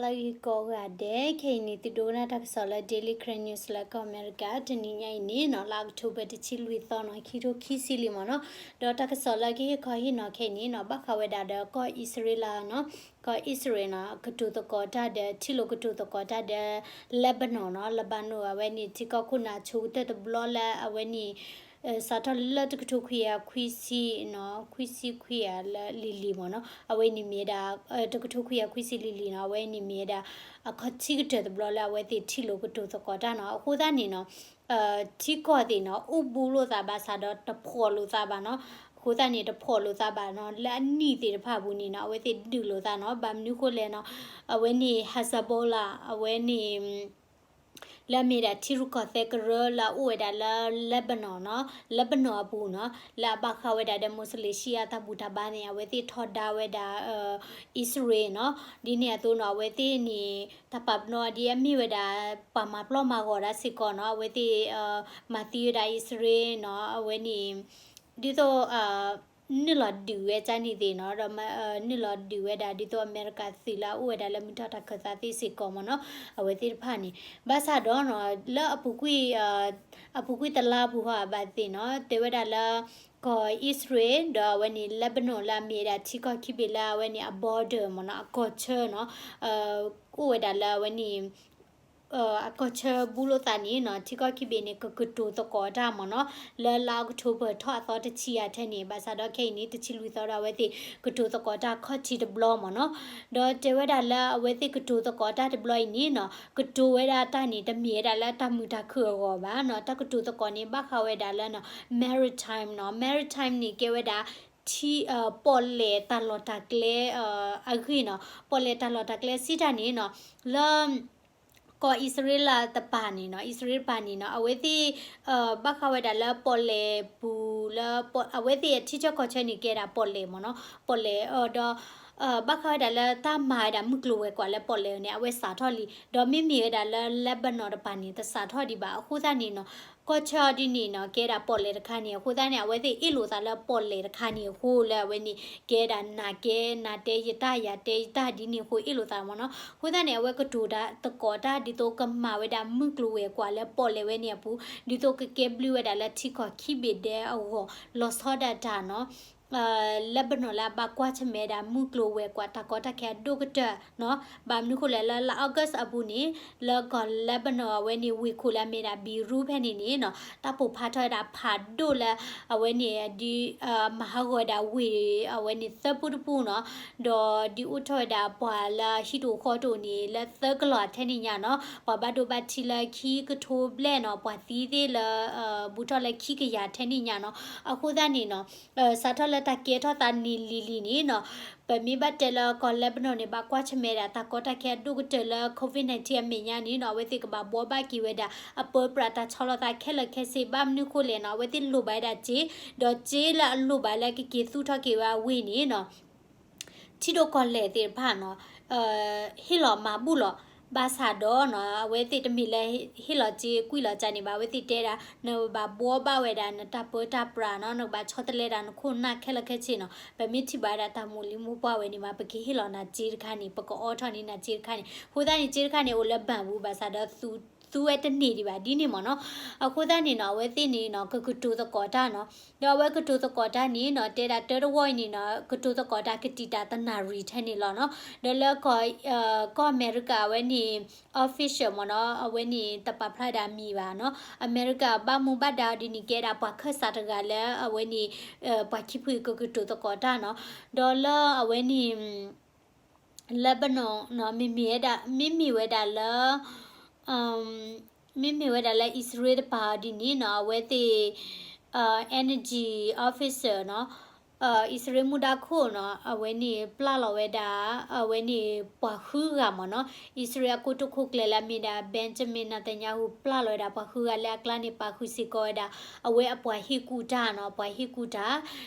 လၢဂ့ၤကိးဂၤဒဲး, ခဲအံၤန့ၣ် သုဒိကနၣ်တၢ်ကစီၣ်လၢ Daily Karen News လၢကီၢ်အမဲရကၤ, တနံၤညါအံၤန့ၣ်နီၤ လါအီးကထိဘၢၣ် တဆံလွံၢ်သီနီၤ ခံထိခံဆံလွံၢ်မ့ၢ်နီၤ, ဒီးတၢ်ကစီၣ်လၢကဟ့ၣ်ခီဟ့ၣ်နီၤခဲအံၤန့ၣ်နီၤ ဘၣ်ဃးဝဲဒၣ်ဒီးကီၢ်အံၣ်စရ့လးနီၤ, ကီၢ်အံၣ်စရ့လးနီၤ ကတိၤသကိးတၢ်ဒီး ထံၣ်လိာ်ကတိၤသကိးတၢ်ဒီး Lebanon နီၤ, Lebanon အဝဲန့ၣ် ထံကီၢ်ခိၣ်နၢ်ဆိကတၢၢ်တဘျီလၢအဝဲန့ၣ် စးထီၣ်လၢတကထိခွံကယၤခွံဆံနီၤ, ခွံဆံခွံကယၤလၢလံၤလံၤမ့ၢ်နီၤ, အဝဲန့ၣ်မ့ၢ်ဝဲဒၣ် တကထိခွံကယၤခွံဆံလံၤလံၤနီၤ, အဝဲန့ၣ်မ့ၢ်ဝဲဒၣ် အခီၣ်ထံးကတၢၢ်တဘျီလၢအဝဲသ့ၣ်ထံၣ်လိာ်ကတိၤသကိးတၢ်နီၤ, အဃိသတးန့ၣ်နီၤ ထံကီၢ်သ့ၣ်နီၤ အိၣ်ဘူးလိာ်သးဘၣ်ဆၣ်ဒီးတဖှီၣ်လိာ်သးဘၣ်နီၤ, အဃိသတးန့ၣ် တဖှီၣ်လိာ်သးဘၣ်နီၤ, လၢအနံၣ်သ့ၣ်တဖၣ်အပူၤန့ၣ်နီၤ အဝဲသ့ၣ်ဒုးလိာ်သးနီၤ, ဘၣ်မနုၤဃိလဲၣ်နီၤ, အဝဲန့ၣ် Hezbollah အဝဲန့ၣ် လၢအမ့ၢ်ဒၣ်ထံရူၢ်ကီၢ်သဲးကရၢလၢအအိၣ်ဝဲဒၣ်လၢ Lebanon နီၤ, Lebanon အပူၤနီၤ, လၢအဘၣ်ဃးဝဲဒၣ်ဒီး Muslim Shia တၢ်ဘူၣ်တၢ်ဘါန့ၣ် အဝဲသ့ၣ်ထီဒါဝဲဒၣ် အံၣ်စရ့လးနီၤ, ဒ်န့ၣ်အသိးနီၤ အဝဲသ့ၣ်န့ၣ် တၢ်ပာ်ပနီၣ်ဒ်အမ့ၢ်ဝဲဒၣ် ပှၤမၤပျီမၤဂီၤဒၣ်စ့ၢ်ကီးနီၤ, အဝဲသ့ၣ် မၤသံဝဲဒၣ်အံၣ်စရ့လးနီၤ, အဝဲန့ၣ် ဒ်သိး နုာ်လီၤဒုးဝဲကန့ၣ်သ့ၣ်နီၤ, ဒီး နုာ်လီၤဒုးဝဲဒၣ်ဒ်သိးအမဲရကၤသုးလၢအအိၣ်ဝဲဒၣ်လၢမုၢ်ထီၣ်တၢ်ခၢၣ်သးသ့စ့ၢ်ကီးမ့ၢ်နီၤ, အဝဲသ့ၣ်တဖၣ်န့ၣ် ဘၣ်ဆၣ်ဒီးနီၤ လၢအပူၤကွံာ် အပူၤကွံာ်တလါပူၤဟီဘၣ်သ့ၣ်နီၤ တဲဝဲဒၣ်လၢ ကီၢ်အံၣ်စရ့လး ဒီးအဝဲန့ၣ် Lebanon လၢအမ့ၢ်ဝဲဒၣ်ထံကီၢ်ခံဘ့ၣ်လၢအဝဲန့ၣ်အ border မ့ၢ်နီၤ, အကီၢ်ဆၢနီၤ, အိၣ်ဝဲဒၣ်လၢအဝဲန့ၣ် အကီၢ်ဆၢဘူးလိာ်သးန့ၣ်နီၤ ထံကီၢ်ခံဘ့ၣ်န့ၣ် ကကတိၤသကိးတၢ်မ့ၢ်နီၤ, လၢလါအီးကထိဘၢၣ်ထီၣ်အသီတဆံယၤထဲန့ၣ်, ဘၣ်ဆၣ်ဒီးခဲအံၤန့ၣ် တဆံလွံၢ်သီဒီးအဝဲသ့ၣ်ကတိၤသကိးတၢ်ခီၣ်ထံးတဘျီမ့ၢ်နီၤ, ဒီးတဲဝဲဒၣ်လၢအဝဲသ့ၣ်ကတိၤသကိးတၢ်တဘျီအံၤန့ၣ်နီၤ ကတိၤဝဲဒၣ်တၢ်န့ၣ် တမ့ၢ်ဝဲဒၣ်လၢတၢ်မုာ်တၢ်ခုၣ်အဂီၢ်ဘၣ်နီၤ, တၢ်ကတိၤသကိးန့ၣ် ဘၣ်ဃးဝဲဒၣ်လၢနီၤ maritime နီၤ, maritime န့ၣ် ကဲဝဲဒၣ် ထံ ပီၣ်လဲၣ်တၢ်လီၢ်တၢ်ကျဲ အဂ့ၢ်နီၤ, ပီၣ်လဲၣ်တၢ်လီၢ်တၢ်ကျဲစံးတၢ်န့ၣ်နီၤ, လၢ ကီၢ်အံၣ်စရ့လးတပၤန့ၣ်နီၤ, အံၣ်စရ့လးတပၤန့ၣ်နီၤ အဝဲသ့ၣ် ဘၣ်ဃးဝဲဒၣ်လၢပီၣ်လဲၣ်ပူၤလၢ အဝဲသ့ၣ်အထံဆၢကီၢ်ဆၢန့ၣ် ကဲဒၣ်ပီၣ်လဲၣ်မ့ၢ်နီၤ, ပီၣ်လဲၣ်ဒီး ဘၣ်ဃးဝဲဒၣ်လၢတၢ်မၤဝဲဒၣ်မုၢ်ကျိၤဝဲၤကွာ်လၢပီၣ်လဲၣ်န့ၣ် အဝဲစးထီၣ်လံ, ဒီးမ့မ့ၢ်ဝဲဒၣ်လၢ Lebanon တပၤန့ၣ် တစးထီၣ်ဒံးဘၣ်. အဃိသတးန့ၣ်နီၤ ကီၢ်ဆၢအီၤဒ်န့ၣ်နီၤ ကဲဒၣ်ပီၣ်လဲၣ်တခါန့ၣ် အဃိသတးန့ၣ် အဝဲသ့ၣ်အ့ၣ်လိာ်သးလၢပီၣ်လဲၣ်တခါန့ၣ်အဃိ လၢအဝဲန့ၣ် ကဲဒၣ်နၤကဲ နၤတဲယတၢ် ယၤတဲယတၢ်ဒ်န့ၣ်အဃိ အ့ၣ်လိာ်သးမ့ၢ်နီၤ. အဃိသတးန့ၣ် အဝဲကတိၤတၢ်သကိးတၢ် ဒ်သိးကမၤဝဲဒၣ်မုၢ်ကျိၤဝဲၤကွာ်လၢပီၣ်လဲၣ်ဝဲန့ၣ်အပူၤ ဒ်သိးကကဲဘျုးဝဲဒၣ်လၢထံကီၢ်ခံဘ့ၣ်ဒဲးအဂီၢ် လီၤဆီဒၣ်တၢ်နီၤ Lebanon လၢအဘၣ်ကွၢ်ဆၢၣ်မဲာ်ဒၣ်မုၢ်ကျိၤဝဲၤကွာ်တၢ်ကီတၢ်ခဲအဒိၣ်ကတၢၢ်နီၤ. ဘၣ်မနုၤဃိလဲၣ် လၢလါ August အပူၤန့ၣ် လၢကီၢ် Lebanon အဝဲန့ၣ် ဝ့ၢ်ခိၣ်လၢအမ့ၢ်ဒၣ် Beirut ဖဲန့ၣ်န့ၣ်နီၤ တၢ်ပိာ်ဖးထီၣ်ဝဲဒၣ်ဖးဒိၣ်လၢ အဝဲန့ၣ်ဒ် မၤဟးဂီၤဝဲဒၣ်ဝ့ၢ် အဝဲန့ၣ်သၢပူတပူနီၤ. ဒီးဒ်အိၣ်ထီၣ်ဝဲဒၣ်ပှၤလၢဟံၣ်တအိၣ်ဃီတအိၣ်န့ၣ် လၢသၢကလီၢ်ထဲန့ၣ်ညါနီၤ ပှၤဘၣ်ဒိဘၣ်ထံးလၢခံကထိဘျဲၣ်နီၤ ပှၤသံသ့ၣ်လၢ ဘူးထီၣ်လၢခံကယၤထဲန့ၣ်ညါနီၤ. အဃိသတးန့ၣ်နီၤ စးထီၣ်လၢတၢ်ကဲထီၣ်သးန့ၣ်လံၤလံၤန့ၣ်နီၤ ပမ့ၢ်ဘၣ်တဲလၢကီၢ် Lebanon န့ၣ် ဘၣ်ကွၢ်ဆၢၣ်မဲာ်ဒၣ်တၢ်ကီတၢ်ခဲအဒိၣ်ကတၢၢ်လၢ COVID nineteen အမဲာ်ညါန့ၣ်နီၤ အဝဲသ့ၣ်ကဘၣ်ဘှီဘၣ်က့ၤဝဲဒၣ် အပၢပြးတၢ်ဆီလီၤသးခဲလၢာ်ခဲဆ့ ဘၣ်မနုၤဃိလဲၣ်နီၤ အဝဲသ့ၣ်လိၣ်ဘၣ်ဝဲဒၣ်စ့ ဒီးစ့လၢအလိၣ်ဘၣ်လၢကက့ၤသူၣ်ထီၣ်က့ၤဝဲအဝ့ၢ်န့ၣ်နီၤ ထံဒိၣ်ကီၢ်လဲၢ်သ့ၣ်တဖၣ်နီၤ ဟ့ၣ်လီၤမၤဘူၣ်လီၤ. ဘၣ်ဆၣ်ဒီးနီၤ အဝဲသ့ၣ်တမ့ၢ်လၢဟ့ၣ်လီၤစ့ကွံာ်လီၤကန့ၣ်ဘၣ် အဝဲသ့ၣ်တဲဒၣ် နကဘၣ်ဘှီဘၣ်ဝဲဒၣ်နတၢ်ပၢတၢ်ပြးနီၤ နကဘၣ်ဆီတလဲဒၣ်နခိၣ်နၢ်ခဲလၢာ်ခဲဆ့နီၤ ပမ့ၢ်ထံၣ်ဘၣ်ဝဲဒၣ်တၢ်မိၢ်လံမိၢ်ပှၢ်ဝဲန့ၣ်မး ပကဟ့ၣ်လီၤနၤစ့တခါန့ၣ် ပကအိးထီၣ်န့ၢ်နၤစ့တခါန့ၣ် အဃိသတးန့ၣ် စ့တခါန့ၣ် အိၣ်လၢ bank ပူၤ ဘၣ်ဆၣ်ဒီး သူဝဲတန့ၢ်ဒံးဘၣ်ဒ်န့ၣ်မ့ၢ်နီၤ. အဃိသတးန့ၣ်နီၤ အဝဲသ့ၣ်န့ၣ်နီၤ ကကတိၤသကိးတၢ်နီၤ ဒီးအဝဲကတိၤသကိးတၢ်န့ၣ်နီၤ တဲဒၣ်တၢတဝီအံၤန့ၣ်နီၤ ကတိၤသကိးတၢ်ကတံာ်တာ်တနၣ်ရံၣ်ထဲန့ၣ်လီၤနီၤ. ဒီးလၢ ကီၢ်အမဲရကၤအဝဲန့ၣ် official မ့ၢ်နီၤ အဝဲန့ၣ်တပာ်ဖျါဒၣ်အမံၤဘၣ်နီၤ. အမဲရကၤဘၣ်မူဘၣ်ဒါအီၤဒ်န့ၣ် ကဲဒၣ်ပှၤခၢၣ်စးတဂၤလၢအဝဲန့ၣ် ပှၤခံဖုကကတိၤသကိးတၢ်နီၤ. ဒီးလၢအဝဲန့ၣ် Lebanon နီၤ မ့မ့ၢ်ဝဲဒၣ် မ့မ့ၢ်ဝဲဒၣ်လၢ မ့မ့ၢ်ဝဲဒၣ်လၢအံၣ်စရ့လးတပၤအီၤဒ်န့ၣ်နီၤ အဝဲသ့ၣ် energy officer နီၤ အံၣ်စရ့လးမူဒါခိၣ်နီၤ အဝဲန့ၣ်ပျၢ်လီၤဝဲဒၣ် အဝဲန့ၣ်ပှၤဃုဂၤမ့ၢ်နီၤ. အံၣ်စရ့လးအကိတိာ်ခိၣ်ကျၢၢ်လၢအမ့ၢ်ဒၣ် Benjamin Netanyahu ပျၢ်လီၤဝဲဒၣ်ပှၤဃုဂၤလၢအကျါန့ၣ် ပာ်ဃုာ်စ့ၢ်ကီးဝဲဒၣ် အဝဲအပှၤဟ့ၣ်ကူၣ်တၢ်နီၤ ပှၤဟ့ၣ်ကူၣ်တၢ်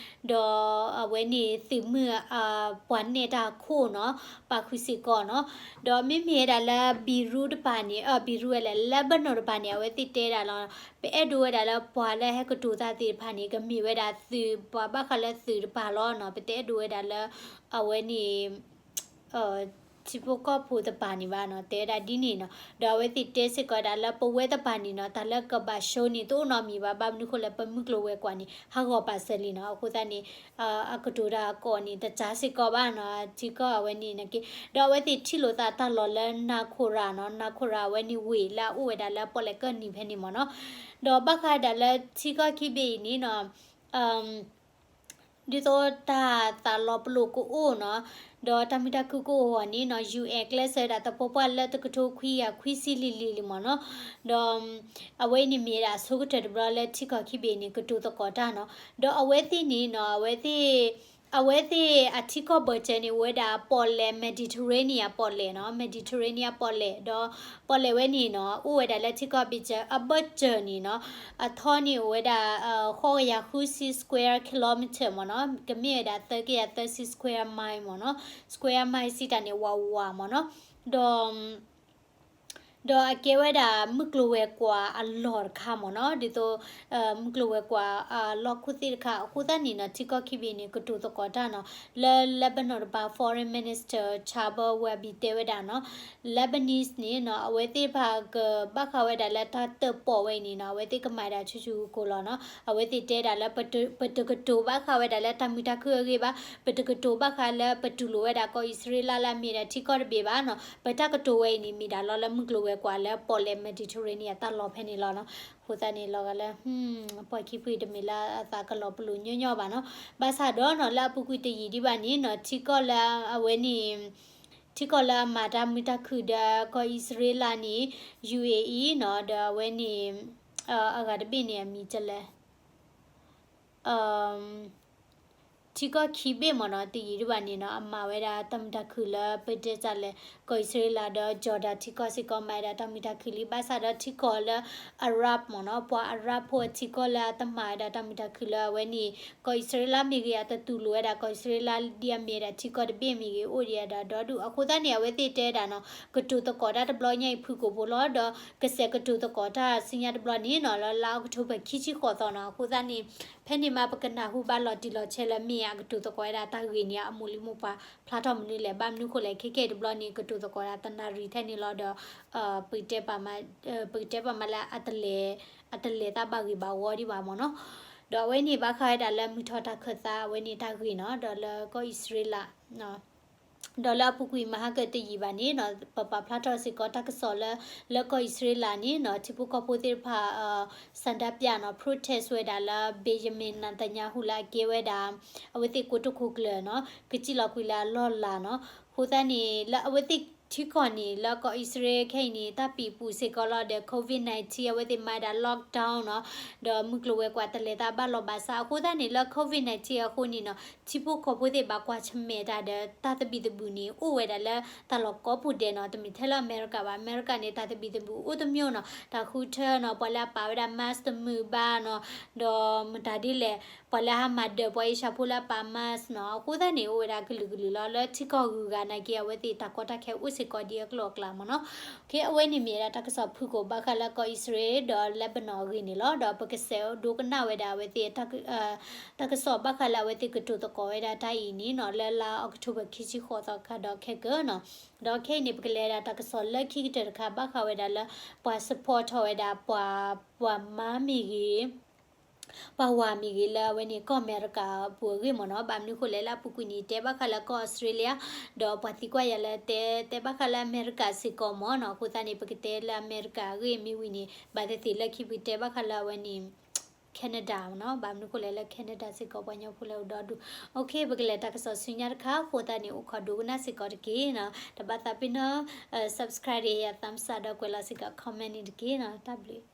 ဒီးအဝဲန့ၣ်သုးမုၢ် ပှၤနဲၣ်တၢ်အခိၣ်နီၤ ပာ်ဃုာ်စ့ၢ်ကီးနီၤ. ဒီးမ့မ့ၢ်ဝဲဒၣ်လၢ Beirut တပၤန့ၣ် အ Beirut ဝဲလဲၣ် Lebanon တပၤန့ၣ် အဝဲသ့ၣ်တဲဒၣ်လီၤ ပအဲၣ်ဒိးဝဲဒၣ်လၢပှၤလၢဟဲကတိၤတၢ်သ့ၣ်တဖၣ်န့ၣ် ကမ့ၢ်ဝဲဒၣ်သုး ပှၤဘၣ်ဃးလၢသုးတပၤလီၤနီၤ. ပတအဲၣ်ဒိးဝဲဒၣ်လၢ အဝဲန့ၣ် ထံဖိကီၢ်ဖိတပၤန့ၣ်ဘၣ်နီၤ တဲဝဲဒၣ်ဒ်န့ၣ်နီၤ. ဒီးအဝဲသ့ၣ်တဲစ့ၢ်ကီးဝဲဒၣ်လၢပဝဲတပၤန့ၣ်နီၤ တၢ်လၢကဘၣ်ရှုံးန့ၣ် တအိၣ်နီတမံၤဘၣ်, ဘၣ်မနုၤဃိလဲၣ် ပမုၢ်ကျိၤဝဲၤကွာ်န့ၣ် ဟးဂီၤပာ်စၢၤလံနီၤ. အဃိသတးန့ၣ် အကတိၤတၢ်ကီးန့ၣ် တစှၤစ့ၢ်ကီးဘၣ်နီၤ ထံကီၢ်အဝဲန့ၣ်နာ်က့. ဒီးအဝဲသ့ၣ်ထံၣ်လိာ်သးတၢ်လီၢ်လၢ နၤခိၣ်ရၤနီၤ, နၤခိၣ်ရၤအဝဲန့ၣ်ဝ့ၢ်လၢအအိၣ်ဝဲဒၣ်လၢ ပီၣ်လဲၣ်ကၢၢ်နံၤဖဲန့ၣ်မ့ၢ်နီၤ. ဒီးဘၣ်ဃးဒၣ်လၢထံကီၢ်ခံဘ့ၣ်အံၤန့ၣ်နီၤ ဒ်သိးတၢ်သးလီၤပလိာ်ကအိၣ်နီၤ, ဒီးတၢ်မုာ်တၢ်ခုၣ်ကအိၣ်အဂီၢ်န့ၣ်နီၤ ယူၣ်အဲၣ် ကျဲးစၢးဝဲဒၣ်သပှၢ်ပှၢ်လၢတကထိခွံကယၤခွံဆံလံၤလံၤလံမ့ၢ်နီၤ. ဒီး အဝဲအံၤန့ၣ်မ့ၢ်ဝဲဒၣ်အဆိကတၢၢ်တဘျီလၢထံကီၢ်ခံဘ့ၣ်န့ၣ် ကတိၤသကိးတၢ်နီၤ. ဒီးအဝဲသ့ၣ်န့ၣ်နီၤ အဝဲသ့ၣ် အဝဲသ့ၣ်အထံကီၢ်ဘၢၣ်စၢၤန့ၣ် အိၣ်ဝဲဒၣ်ပီၣ်လဲၣ် Mediterranean ပီၣ်လဲၣ်နီၤ, Mediterranean ပီၣ်လဲၣ်, ဒီးပီၣ်လဲၣ်ဝဲန့ၣ်နီၤ အိၣ်ဝဲဒၣ်လၢထံကီၢ်ဘၢၣ်စၢၤ အဘၢၣ်စၢၤန့ၣ်နီၤ အထီန့ၣ်အိၣ်ဝဲဒၣ် ဃိးကယၤဃုဆံ square kilometer မ့ၢ်နီၤ, ကမ့ၢ်ဝဲဒၣ် သၢကယၤသၢဆံ square mile မ့ၢ်နီၤ, square mile စံးတၢ်န့ၣ် ဝးဝးမ့ၢ်နီၤ. ဒီး ဒီးအကဲဝဲဒၣ်မုၢ်ကျိၤဝဲၤကွာ်အလီၢ်တခါမ့ၢ်နီၤ, ဒ်သိး မုၢ်ကျိၤဝဲၤကွာ်အလီၢ်ခိၣ်သ့ၣ်တခါ အဃိသတးန့ၣ်နီၤ ထံကီၢ်ခံဘ့ၣ်န့ၣ် ကတိၤသကိးတၢ်နီၤ. လၢ Lebanon တပၤ Foreign Minister Chabir Wabi တဲဝဲဒၣ်နီၤ Lebanese န့ၣ်နီၤ အဝဲသ့ၣ်တဖၣ်ကဘၣ်ဃးဝဲဒၣ်လၢတၢ်တၢၣ်ပီၣ်ဝဲအံၤန့ၣ်နီၤ အဝဲသ့ၣ်ကမၤဒၣ်ဆူၣ်ဆူၣ်ကိၢ်ကိၢ်လီၤနီၤ. အဝဲသ့ၣ်တဲဒၣ်လၢ ပတကတိၤဘၣ်ဃးဝဲဒၣ်လၢတၢ်မုာ်တၢ်ခုၣ်အဂ့ၢ်ဘၣ်, ပတကတိၤဘၣ်ဃးလၢပတူၢ်လိာ်ဝဲဒၣ်ကီၢ်အံၣ်စရ့လးလၢအမ့ၢ်ဒၣ်ထံကီၢ်တဘ့ၣ်ဘၣ်နီၤ. ပတၢ်ကတိၤဝဲအံၤန့ၣ် မ့ၢ်ဒၣ်လီၤလၢမုၢ်ကျိၤဝဲၤကွာ်လၢပီၣ်လဲၣ် Mediterranean တၢ်လီၢ်ဖဲန့ၣ်လီၤနီၤ. အဃိသတးန့ၣ်လီၤဂာ်လၢ ပှၤခံဖုတမ့ၢ်လၢအသးကလီၤပလိာ်ညီညီဘၣ်နီၤ. ဘၣ်ဆၣ်ဒီးနီၤ လၢအပူၤကွံာ်တယံာ်ဒံးဘၣ်န့ၣ်နီၤ ထံကီၢ်လၢအဝဲန့ၣ် ထံကီၢ်လၢအမၤတၢ်မုာ်တၢ်ခုၣ်ဒီးကီၢ်အံၣ်စရ့လးန့ၣ် ယူၣ်အ့အံၣ် နီၤ ဒီးအဝဲန့ၣ် အဂၤတဘ့ၣ်န့ၣ် အမံၤကလဲၣ် ထံကီၢ်ခံဘ့ၣ်မ့ၢ်နီၤ တယံာ်ဒံးဘၣ်န့ၣ်နီၤ အမၤဝဲဒၣ်တၢ်မုာ်တၢ်ခုၣ်လၢပတဲတၢ်လဲၣ် ကီၢ်အံၣ်စရ့လးဒီး Jordan ထံကီၢ်စ့ၢ်ကီး မၤဝဲဒၣ်တၢ်မုာ်တၢ်ခုၣ်လံ. ဘၣ်ဆၣ်ဒီးထံကီၢ်လၢ Arab မ့ၢ်နီၤ ပှၤ Arab ဖိအထံကီၢ်လၢအတမၤဝဲဒၣ်တၢ်မုာ်တၢ်ခုၣ်လၢအဝဲန့ၣ် ကီၢ်အံၣ်စရ့လးမ့ၢ်ဂ့ၤ အတတူၢ်လိာ်ဝဲဒၣ်ကီၢ်အံၣ်စရ့လးဒ်အမ့ၢ်ဝဲဒၣ်ထံကီၢ်တဘ့ၣ်မ့ၢ်ဂ့ၤ အိၣ်ဒံးဒၣ်ဒီဒူၣ်. အဃိသတးန့ၣ် အဝဲသ့ၣ်တဲဒၣ်နီၤ ကတိၤသကိးတၢ်တဘျီညါအံၤဖုၣ်ကိာ်ဖိလီၤ. ဒီးကစဲးကတိၤသကိးတၢ်ဆူညါတဘျီန့ၣ်နီၤ လၢလါအီးကထိဘၢၣ်ခံဆံဃိးသီနီၤ. အဃိသတးန့ၣ် ဖဲန့ၣ်မး ပကနၢ်ဟူဘၣ်လီၤတံၢ်လီၤဆဲးလၢမ့ၢ်အကတိၤသကိးဝဲဒၣ်တၢ်ဂ့ၢ်န့ၣ် အမိၢ်လံမိၢ်ပှၢ်ဖျါထီၣ်မနုၤလဲၣ်. ဘၣ်မနုၤဃိလဲၣ် ခဲကဲတဘျီန့ၣ် ကတိၤသကိးဒၣ်တနၣ်ရံၣ်ထဲန့ၣ်လီၤ. ဒီး ပကတဲပာ်မးလၢ အတလဲၤသးဘၣ်ဂ့ၤဘၣ်ဝီဒံးဘၣ်မ့ၢ်နီၤ. ဒီးအဝဲန့ၣ်ဘၣ်ဃးဝဲဒၣ်လၢမုၢ်ထီၣ်တၢ်ခၢၣ်သးအဝဲန့ၣ်တၢ်ဂ့ၢ်နီၤ ဒီးလၢကီၢ်အံၣ်စရ့လး ဒီးလၢအပူၤကွံာ်မဟါကတယံာ်ဘၣ်န့ၣ်နီၤ ပပာ်ဖျါထီၣ်စ့ၢ်ကီးတၢ်ကစီၣ်လၢ လၢကီၢ်အံၣ်စရ့လးန့ၣ်နီၤ ထံဖိကီၢ်ဖိသ့ၣ်တဖၣ် ဆန္ဒပြနီၤ protest ဝဲဒၣ်လၢ Benjamin Netanyahu လၢအကဲဝဲဒၣ် အဝဲသ့ၣ်ကိတိာ်ခိၣ်ကျၢၢ်နီၤ ကစံၣ်လီၤကွံာ်လၢအလီၢ်လၤနီၤ. အဃိသတးန့ၣ် လၢအဝဲသ့ၣ်ထံကီၢ်န့ၣ် လၢကီၢ်အံၣ်စရ့လးခဲအံၤန့ၣ် တၢ်ပံာ်ပူၤစ့ၢ်ကီးလီၤဒီး COVID nineteen အဝဲသ့ၣ်မၤဒၣ် lockdown နီၤ ဒီးမုၢ်ကျိၤဝဲၤကွာ်တလဲၤသးဘၣ်လီၢ်ဘၣ်စး အဃိသတးန့ၣ် လၢ COVID nineteen အဃိန့ၣ်နီၤ ထံဖိကီၢ်ဖိသ့ၣ်ဘၣ်ကွၢ်ဆၢၣ်မဲာ်တၢ်ဒီး တၢ်သဘံၣ်သဘုၣ်န့ၣ် အိၣ်ဝဲဒၣ်လၢတၢ်လီၢ်ကိးပူၤဒဲးနီၤ တမ့ၢ်ထဲလၢအမဲရကၤဘၣ်. အမဲရကၤန့ၣ် တၢ်သဘံၣ်သဘုၣ်အိၣ်တမျိုးနီၤ တၢ်ဃုထၢနီၤ ပှၤလၢအပာ်ဝဲဒၣ် mask တမုာ်ဘၣ်နီၤ ဒီးမတၤဒ်လဲၣ် ပှၤလၢအဟးမၤဒၢးပှၤအ့ရှါဖိလၢအပာ် mask နီၤ အဃိသတးန့ၣ် အိၣ်ဝဲဒၣ်ကလုာ်ကလုာ်လီၤ. လၢထံကီၢ်ဂုၤဂၤနာ်က့ အဝဲသ့ၣ်တၢ်ကီတၢ်ခဲအိၣ်စ့ၢ်ကီးဒ်အကျိၤအကျဲမ့ၢ်နီၤ. အဝဲန့ၣ်မ့ၢ်ဝဲဒၣ်တၢ်ကစီၣ်ဖုၣ်ကိာ်ဘၣ်ဃးလၢကီၢ်အံၣ်စရ့လးဒီး Lebanon အဂ့ၢ်န့ၣ်လီၤ. ဒီးပကစဲးဒိကနၣ်ဝဲဒၣ်အဝဲသ့ၣ် တၢ်ကစီၣ်ဘၣ်ဃးလၢအဝဲသ့ၣ်ကတိၤသကိးဝဲဒၣ်တၢ်အံၤန့ၣ်နီၤ လၢလါအီးကထိဘၢၣ်ခံဆံဃိးသီခါဒီးခဲကၢနီၤ. ဒီးခဲအံၤန့ၣ် ပကလဲၤဝဲဒၣ်တၢ်ကစီၣ်လၢခံကတၢၢ်တခါ ဘၣ်ဃးဝဲဒၣ်လၢ ပှၤ support ထီၣ်ဝဲဒၣ် ပှၤ ပှၤမါမ့ၢ်ဂ့ၤ ပှၤဝၤမ့ၢ်ဂ့ၤလၢအဝဲန့ၣ် ကီၢ်အမဲရကၤအပူၤအဂ့ၢ်မ့ၢ်နီၤ. ဘၣ်မနုၤဃိလဲၣ် လၢအပူၤကွံာ်န့ၣ် တဲဘၣ်ဃးလၢကီၢ်အီစထြ့လယါ ဒီးပှၤသံကွၢ်ယၤလၢတဲ တဲဘၣ်ဃးလၢအမဲရကၤစ့ၢ်ကီးမ့ၢ်နီၤ. အဃိသတးန့ၣ် ပကတဲလၢအမဲရကၤအဂ့ၢ်မ့ၢ်ဝံၤန့ၣ် ဘၣ်သ့ၣ်သ့ၣ်လၢခံပကတဲဘၣ်ဃးလၢအဝဲန့ၣ် Canada မ့ၢ်နီၤ. ဘၣ်မနုၤဃိလဲၣ်လၢ Canada စ့ၢ်ကီး ပှၤကညီဖိလၢအိၣ်ဒီဒူၣ်. ပကလဲၤတၢ်ကစီၣ်ဆူညါတခါ အဃိသတးန့ၣ် အိၣ်ခိးဒိကနၣ်စ့ၢ်ကီးတက့ၢ်နီၤ. တဘၣ်သးပ့ၤနီၤ subscribe ယၤ thumbs up ဒီးကွဲးလီၤစ့ၢ်ကီး comment န့ၣ်တက့ၢ်နီၤ. တၢ်ဘျုး